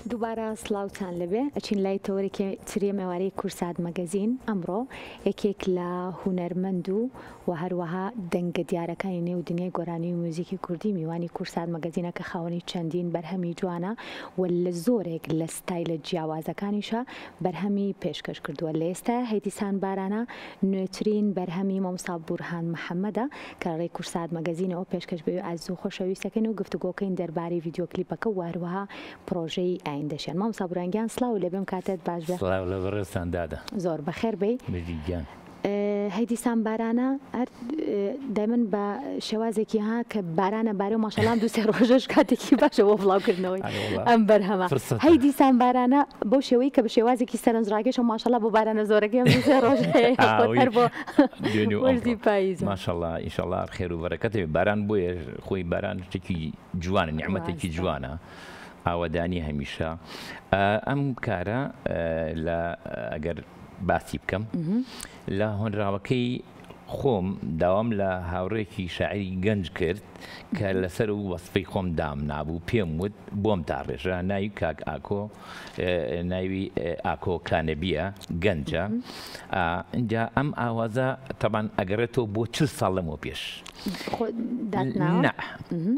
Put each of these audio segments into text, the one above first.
دووبارە سڵاوتان لێبێ ئەچین لای تەوەرێکی تری ئێوارەی کورسات مەگەزین ئەمڕۆ یەکێک لە هونەرمەند و و هەروەها دەنگە دیارەکانی نێو دنیای گۆرانی و میوزیکی کوردی میوانی کورسات مەگەزینە کە خاوەنی چەندین بەرهەمی جوانە و لە زۆرێک لە ستایلە جیاوازەکانیشا بەرهەمی پێشکەش کردووە لە ئێستایا هەیدیسان بارانە نوێترین بەرهەمی مامۆستا بورهان محەمەدە کە لە ڕێی کورسات مەگەزینەوە پێشکەش بە ئێوەی ئازیز و خۆشەویستەکەین و گفتوگۆکەین دەربارەی ڤیدیۆ کلیپەکە و هەروەها پڕۆژەی ئایندەشیان. مامۆستا بورهان گیان سڵاو لێبێم کاتت باش بێ. سڵاو لە بەڕێزتان دادە. زۆر بەخێر بێی. بژی گیان. هەی دیسان بارانە هەر دایمەن بە شێوازێکی ها کە بارانە بارێ و ماشەڵام دوو سێ ڕۆژەش کاتێکی باشە بۆ بڵاوکردنەوەی ئەم بەرهەمە هەی دیسان بارانە بەو شێوەی کە بە شێوازێکی سەرنجڕاکێشە ماشەڵا بۆ بارانە زۆرەکەی ئەم دوو سێ ڕۆژ هەر بۆ وەرزی پاییزە ماشەڵا ئینشەڵا خێر و بەرەکەت باران بۆیە خۆی باران شتێکی جوانە نیعمەتێکی جوانە ئاوەدانی هەمیشە ئەم کارە لە ئەگەر باسی بکەم لە هۆنراوەکەی خۆم داوام لە هاوڕێکی شاعری گەنج کرد کە لەسەر و وەسفی خۆم دام نابوو پێم وت بۆم داڕێژە ناوی کاک ئاکۆ ناوی ئاکۆ کانەبیە گەنجە اینجا ئەم ئاوازە تەبان ئەگەڕێتەوە بۆ چ ساڵ لەمەوە پێش نا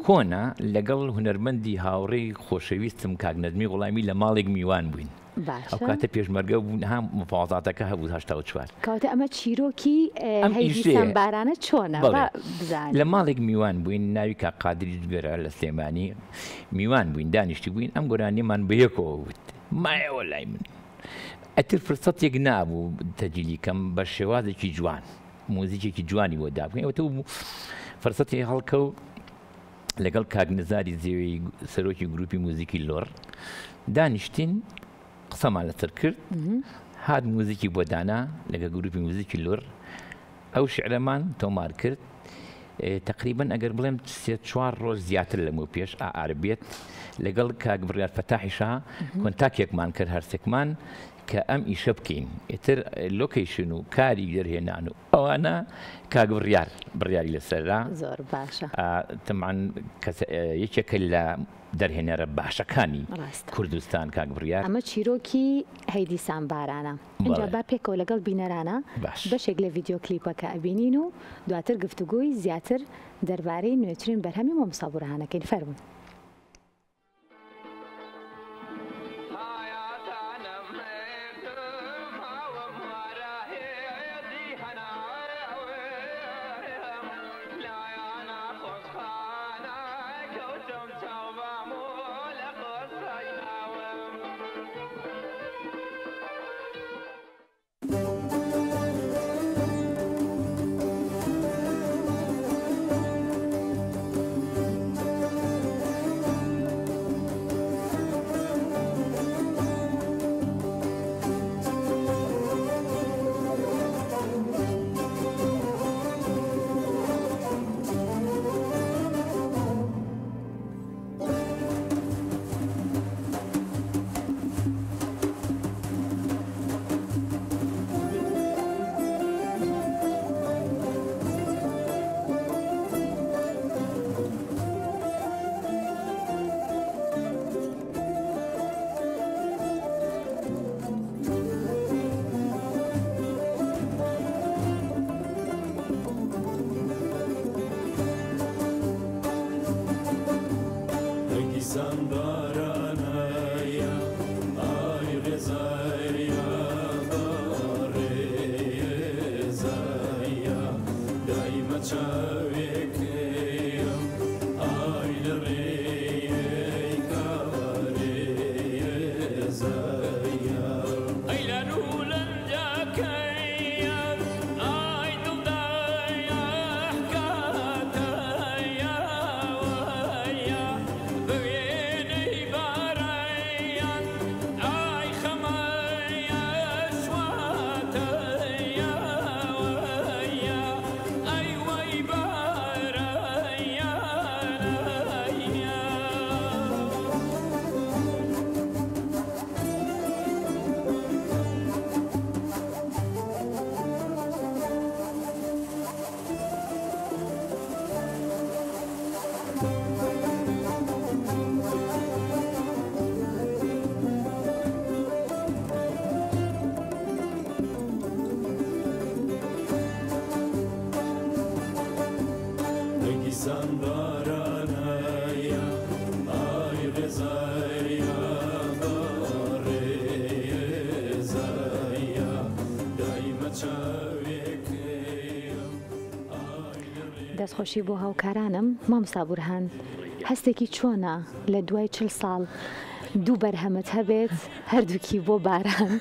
کۆنە لەگەڵ هونەرمەندی هاوڕێی خۆشەویستم کاک نەجمی غوڵامی لە ماڵێک میوان بووین. باشە. ئەو کاتە پێشمەرگە بوون ها مفاوەزاتەکە هەبوو 84. کەواتە ئەمە چیرۆکی ئەم هەیدی ئیشەیە. سەمبارانە چۆنە بەڵێ. با بزانین. لە ماڵێک میوان بووین ناوی کاک قادری جگەرە لە سلێمانی میوان بووین دانیشتی بووین ئەم گۆرانیەمان بەیەکەوە وت مایەوە لای من ئەتر فرسەتێک نابوو تەجیلی کەم بە شێوازێکی جوان موزیکێکی جوانی بۆ دابکەین ئەوە تۆ فرسەتی هەڵکەوت لەگەڵ کاک نزاری زێوەیی سەرۆکی گروپی موزیکی لۆڕ دانیشتین قسەمان لەسەر کرد هات موزیکی بۆ دانا لەگە گروپی موزیکی لۆڕ ئەو شعرەمان تۆمار کرد تقریبا ئەگەر بڵێم سێ چوار ڕۆژ زیاتر لەمە پێش ئار بێت لەگەڵ کاک بڕیار فەتاحیشا کۆنتاکێکمان کرد هەرسێکمان کە ئەم ئیشە بکەین ئیتر لۆکەیشن و کاری دەرهێنان و ئەوانە کاک بڕیار بڕیاری لەسەرە. زۆر باشە. تەبعەن کەس یەکێکە لە دەرهێنەرە باشەکانی ڕاستە. کوردستان کاک بڕیار. ئەمە چیرۆکی هەیدیسان بارانە. ئینجا بەڵێ. با پێکەوە لەگەڵ بینەرانە باش. بەشێک لە ڤیدیۆ کلیپەکە ئەبینین و دواتر گفتوگۆی زیاتر دەربارەی نوێترین بەرهەمی مامۆستا بورهان ئەکەین. فەرموون. دەستخۆشی بۆ هاوکارانم. مامۆستا بورهان هەستێکی چۆنە لە دوای 40 ساڵ دوو بەرهەمت هەبێت هەردووکی بۆ باران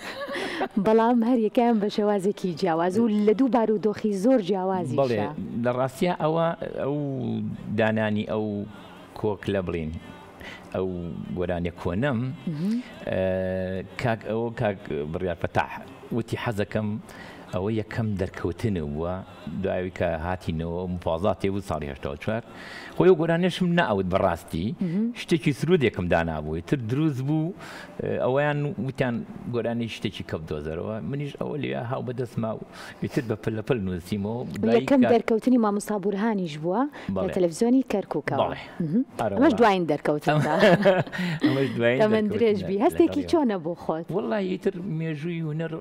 بەڵام هەریەکەیان بە شێوازێکی جیاواز و لە دوو بارودۆخی زۆر جیاوازیشە. بەڵێ لە ڕاستیا ئەوە ئەو دانانی ئەو کۆکلە بڵین ئەو گۆرانیە کۆنەم کاک ئەوە کاک بڕیار فەتاح وتی حەزەکەم ئەوە یەکەم دەرکەوتن بووە دوای کە هاتینەوە مفازاتێ بوو ساڵی 84 خۆی ئەو گۆرانیەشم ناوت بەڕاستی شتێکی سرودێکم دانابووی تر دروست بوو ئەویان وتیان گۆرانی شتێکی کەپ دۆزەرەوە منیش ئەوە لێ هاو بەدەستما و ئیتر بە پلەپل نووسیمەوە یەکەم دەرکەوتنی مامۆستا بورهانیش بووە لە تەلەفزیۆنی کەرکووکەوە ئەمەش دوایین دەرکەوتن تەمەن درێژ بی هەستێکی چۆنە بۆ خۆت؟ وەڵڵاهی ئیتر مێژووی هونەر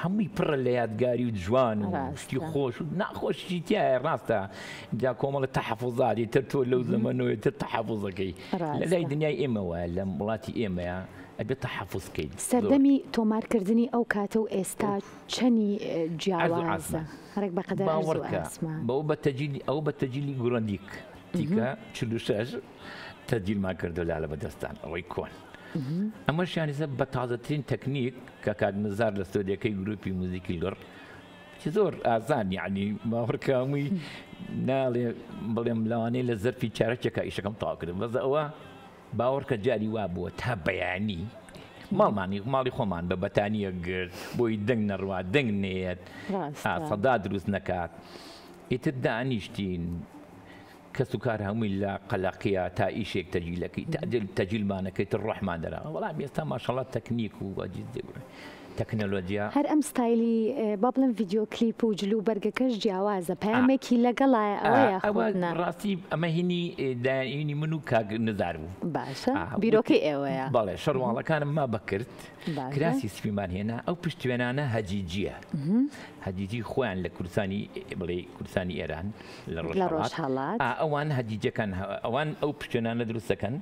هەمووی پڕە لە یادگاری و جوان و شتی خۆش و ناخۆشی تایە ڕاستە جا کۆمەڵە تەحەفوزات ئیتر تۆ لەو زەمەنەوە ئیتر تەحەفوزەکەی لە لای دنیای ئێمەوە لە وڵاتی ئێمەیە ئەبێ تەحەفوز کەیت سەردەمی تۆمارکردنی ئەو کاتە و ئێستا چەنی جیاوازە؟ ڕێک بە قەدەر ئەرز و ئاسمان. بەوە بە تەجیلی ئەوە بە تەجیلی گرۆندیک تیکە 46 تەجیلمان کردو لالە بەدەستان ئەوەی کۆن. ئەمەشیان ئێستا بە تازەترین تەکنیک کە کاک نزار لە ستۆدیۆکەی گروپی موزیکی لوڕ زۆر ئازان یعنی باوەڕکە هەمووی ناڵێ بڵێم لەوانەیە لە زەرفی چارەکێکا ئیشەکەم تەواو کردم بەس ئەوە باوەڕکە جاری وا بووە تا بەیانی ماڵمانی ماڵی خۆمان بە بەتانیە گرت بۆی دەنگ نەڕوا دەنگ نێت سەدا دروست نەکات ئیتر دانیشتین کەس و کار هەمووی لە قەلەقیە تا ئیشێک تەجیلەکەی تەجیلمانەکەی تر ڕۆحمان دەرا بەڵام ئێستا ماشەڵا تەکنیک و تەکنەلۆجیا. هەر ئەم ستایلی با بڵێم ڤیدیۆ کلیپ و جل و بەرگەکەش جیاوازە پەیامێکی لەگەڵایە ئەوە یاخود نا؟ ڕاستی ئەمە هینی دایانی من و کاک نزار بوو. باشە بیرۆکەی ئێوەیە. بەڵێ شەرواڵەکانم ما بەکرد کراسی سپیمان هێنا ئەو پشتوێنانە هەجیجیە هەجیجی خۆیان لە کوردستانی بڵێ کوردستانی ئێران لە ڕۆژهەڵات ئەوان هەدیجەکان ئەوان ئەو پشتێنانە دروست دەکەن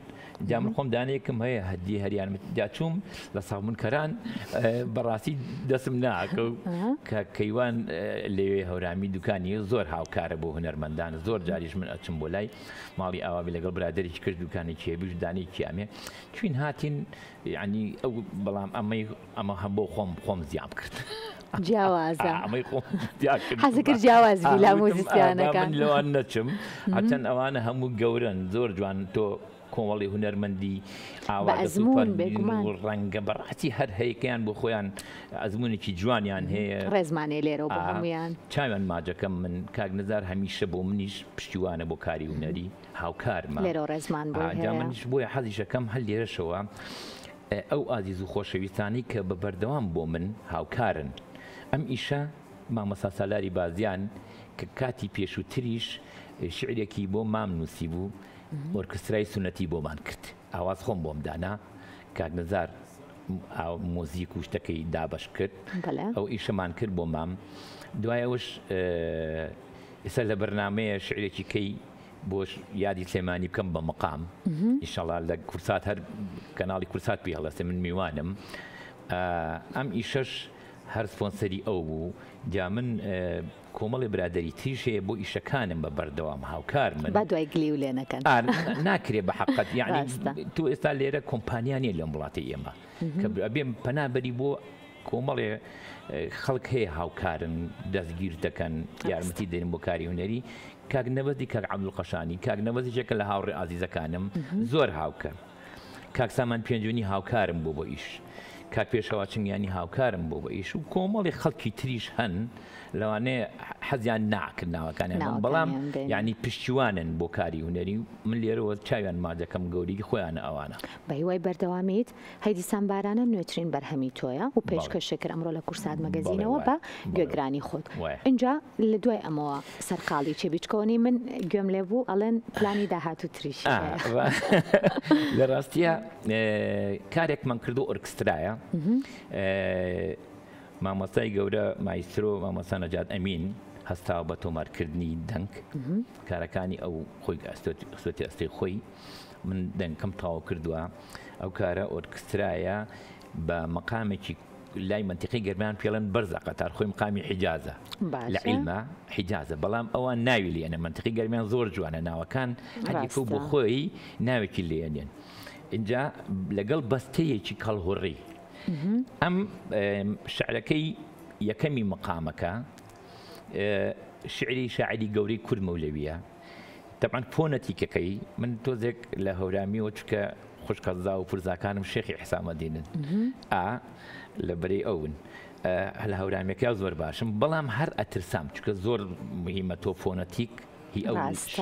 جا من خۆم دانەیەکم هەیە هەدی هەریان جا چووم لە سابونکەران بەڕاستی دەسم ناکە کە کەیوان لەوێ هەورامی دوکانی زۆر هاوکارە بۆ هونەرمەندان زۆر جاریش من ئەچم بۆ لای ماڵی ئاوابی لەگەڵ برادێکی کرد دوکانێکی هەبیش دانێکی ئەمێ چوین هاتین یعنی ئەو بەڵام ئەمەی ئەمە هەم بۆ خۆم خۆم زیام کرد. جیاوازە ئەمەی خۆم حەزەکرد جیاواز بی لە موزیسیانەکان من لەوان نەچم هەرچەند ئەوانە هەموو گەورەن زۆر جوان تۆ کۆمەڵی هونەرمەندی ئاوا ئەزموون بێگومان ڕەنگە بەڕاستی هەر هەیەکەیان بۆ خۆیان ئەزمونێکی جوانیان هەیە ڕێزمانێ لێرەوە بۆ هەمویان چاویان ماجەکەم من کاک نزار هەمیشە بۆ منیش پشتیوانە بۆ کاری هونەری هاوکارمە لێرەوە ڕێزمان بۆ جا منیش بۆیە حەزیشەکەم هەر لێرەشەوە ئەو ئازیز و خۆشەویستانەی کە بە بەردەوام بۆ من هاوکارن ئەم ئیشە، مامۆستا سالاری بازیان کە کاتی پێشووتریش شیعرێکی بۆ مام نووسیبوو، ئۆرکسترای سوننەتی بۆمان کرد، ئاواز خۆم بۆم دانا، کاک نزار مۆزیک و شتەکەی دابەش کرد، ئەو ئیشەمان کرد بۆ مام. دوای ئەوەش ئێستا لە بەرنامەیە شیعرێکی کەی بۆ یادی سلێمانی بکەم بە مقام ئیشەڵا لە کورسات هەر کەناڵی کورسات پێ هەڵەسێ من میوانم ئەم ئیشەش هەر سپۆنسەری ئەو بوو جا من کۆمەڵی برادری تریش هەیە بۆ ئیشەکانم بە بەردەوام هاوکار من با دوای گلی و لێ نەکەن ناکرێ بە حقت یعنی تۆ ئێستا لێرە کۆمپانیا نیە لەم وڵاتی ئێمە کە ئەبێ پەنا بەری بۆ کۆمەڵێ خەڵک هەیە هاوکارن دەستگیر دەکەن یارمەتی دەرن بۆ کاری هونەری کاک نەبەزی کاک عەبدولقەشانی کاک نەبەز یەکێکە لە هاوڕێ ئازیزەکانم زۆر هاوکە کاک سامان پێنجوێنی هاوکارم بوو بۆ ئیش کاک پێشەوا چنگیانی هاوکارم بوو بۆ ئیش و کۆمەڵی خەڵکی تریش هەن لەوانەیە حەزیان ناکرد ناوەکانیان بەڵام یعنی پشتیوانن بۆ کاری هونەری من لێرەوە چاویان ماجەکەم گەوریی خۆیانە ئەوانە. بە هیوای بەردەوامیت. هەی دیسان بارانە نوێترین بەرهەمی تۆیە و پێشکەشت کرد ئەمڕۆ لە کورسات مەگەزینەوە بە گوێگرانی خۆت ئینجا لە دوای ئەمەوە سەرقاڵی چێ بیچکۆنی من گوێم لێ بوو ئەڵێن پلانی داهاتوو تریش لە ڕاستیە کارێکمان کردو ئۆرکسترایە مامۆستای گەورە مایسترۆ مامۆستا نەجات ئەمین هەستاوە بە تۆمارکردنی دەنگ کارەکانی ئەو خۆی ئەستۆتی ئەستۆی خۆی من دەنگکەم تەواو کردووە ئەو کارە ئۆرکسترایە بە مەقامێکی لای مەنتیقەی گەرمیان پێڵێن بەرزە قەتار خۆی مقامی حیجازە لە عیلمە حیجازە بەڵام ئەوان ناوی لێنە مەنتیقەی گەرمیان زۆر جوانە ناوەکان هەریەکە و بۆ خۆی ناوێکی لێنێن اینجا لەگەڵ بەستەیەکی کەڵهوڕی ئەم شعرەکەی یەکەمی مقامەکە شعری شاعری گەورەی کورد مەولەویە تەبعەن فۆنەتیکەکەی من تۆزێک لە هەورامیەوە چکە خوشکەزا و پورزاکانم شێخی حسامەدینن ئا لە بەرەی ئەون لە هەورامیەکە زۆر باشم بەڵام هەر ئەترسام چکە زۆر مهمە تۆ فۆنەتیک هی ئەو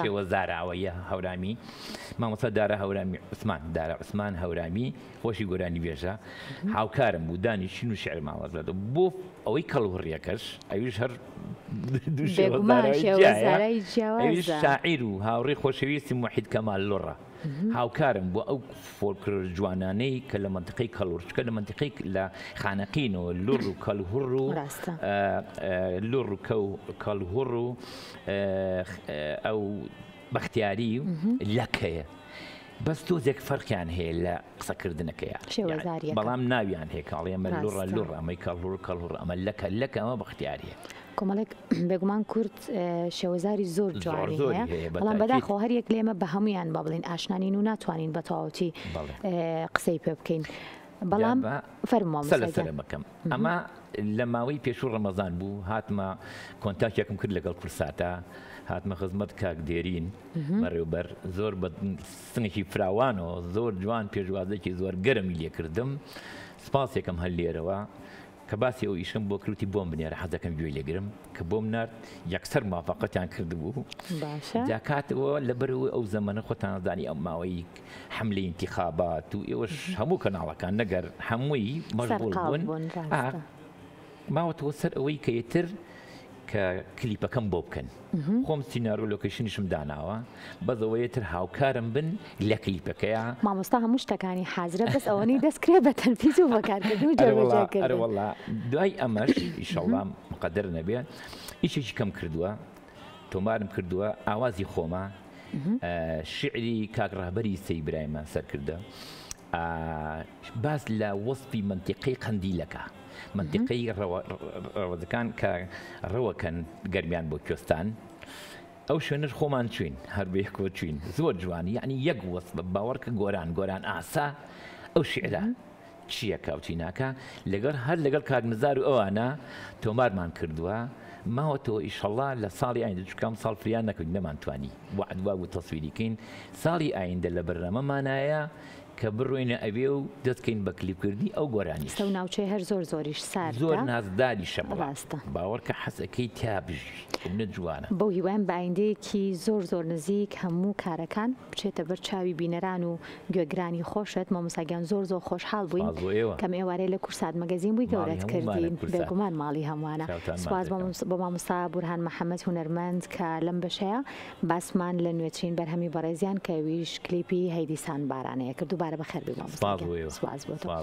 شێوە زاراوەیە هەورامی مامۆستا دارا هەورامی عوسمان دارا عوسمان هەورامی خۆشی گۆرانی بێژە هاوکارم بوو دانیشین و شعر ماوەزە بۆ ئەوەی کەڵهوڕیەکەش ئەویش هەر ئەویش شاعیر و هاوڕێی خۆشەویستی موحید کەمال لوڕە هاوکارم بۆ ئەو فۆلکلۆر جوانانەی کە لە مەنتقەی کەڵوڕ چکە لە مەنتقەی لە خانەقینەوە لوڕ و کەڵهوڕ و لوڕ و کەڵهوڕ و ئەو بەختیاری لەک هەیە بەس تۆزێک فەرقیان هەیە لە قسەکردنەکەیان شێوەزاریەکە بەڵام ناویان هەیە کاڵی ئەمە لوڕە لوڕ ئەمەی کەڵهوڕ کەڵهوڕ ئەمە لەکە لەکە ئەمە بەختیاریە. کۆمەڵێک بێگومان کورد شێوەزاری زۆر جوانی هەیە بەڵام بەداخەوە هەر یەک لێمە بە هەمویان با بڵین ئاشنانین و ناتوانین بە تەواوەتی قسەی پێ بکەین بەڵام فەرموو سەر لەسەرە بکەم ئەمە لە ماوەی پێشوو ڕەمەزان بوو هاتمە کۆنتاکێکم کرد لەگەڵ کورساتە هاتمە خزمەت کاک دێرین بەڕێوبەر زۆر بە سنگێکی فراوانەوە زۆر جوان پێشوازێکی زۆر گەرمی لێکردم سپاسێکم هەر لێرەوە کە باسی ئەو ئیشەم بۆ کرد وتی بۆم بنێرە حەز دەکەم گوێی لێگرم کە بۆم نارد یەکسەر موافقەتیان کردبوو باشە جا کاتەوە لەبەرەوەی ئەو زەمەنە خۆتان زانی ئەو ماوەی حملەی ئینتیخابات و ئێوەش هەموو کەناڵەکان نەگەر هەمووی مەشغوڵ سەرقاڵ بوون بوون ئا ڕاستە ماوەتەوە سەر ئەوەی کە ئیتر کە کلیپەکەم بۆ بکەن خۆم سیناریۆ لۆکەیشنیشم داناوە بەس ئەوەیە تر هاوکارم بن لە کلیپەکەیا. مامۆستا هەموو شتەکانی حازرە بەس ئەوەنەی دەست کرێ بە تەنفیز و بەکارکردن و جێبەجێکردن. ئەرەوەڵا دوای ئەمەش ئیشەڵڵا مقەدەر نەبێ ئیشێکی کەم کردووە تۆمارم کردووە ئاوازی خۆمە شیعری کاک ڕەهبەری سەی برایمە سەرکردە باس لە وەسفی مەنتیقەی قەندیلەکە مەنتیقەی ڕەوەزەکان کە ڕەوەکەن گەرمیان بۆ کوێستان ئەو شوێنەش خۆمان چوین هەر بەیەکەوە چوین زۆر جوان یعنی یەک وەسف باوەڕکە گۆران گۆران ئاسا ئەو شیعرە چییە کاوچی ناکا لەگەڵ هەر لەگەڵ کاک نزار و ئەوانە تۆمارمان کردووە ماوەتەوە ئیشەڵا لە ساڵی ئایندە چونکە ئەم ساڵ فریا نەکەوتین نەمانتوانی وەعد وابوو تەسویری کەین ساڵی ئایندە لە بەرنامەمانایە کە بڕۆینە ئەوێ و دەست کەین بە کلیپ کردنی ئەو گۆرانیش. ئێستا و ناوچەی هەر زۆر زۆریش ساردە. زۆر نازداریشە بەڵام. ڕاستە. باوەڕکە حەز ئەکەی تیا بژی ئەونە جوانە. بەو هیوایەم بە ئایندەیەکی زۆر زۆر نزیک هەموو کارەکان بچێتە بەر چاوی بینەران و گوێگرانی خۆشت مامۆستا گیان زۆر زۆر خۆشحاڵ بووین سپاس بۆ ئێوە. کەم ئێوارەی لە کورسات مەگەزین بووی ماڵی گەورەت هەموومانە کردین کورسات. بێگومان ماڵی هەمووانە چاوتان ماچ سپاس دەکەم. بۆ مامۆستا بورهان محەمەد هونەرمەند کە لەم بەشەیە باسمان لە نوێترین بەرهەمی بەڕێزیان کە ئەویش کلیپی هەیدیسان بارانەیە کرد دووبارە بەخێر بێی مامۆستا سپاس گیان بۆ ئێوە. سپاس بۆ تۆ. سپاس.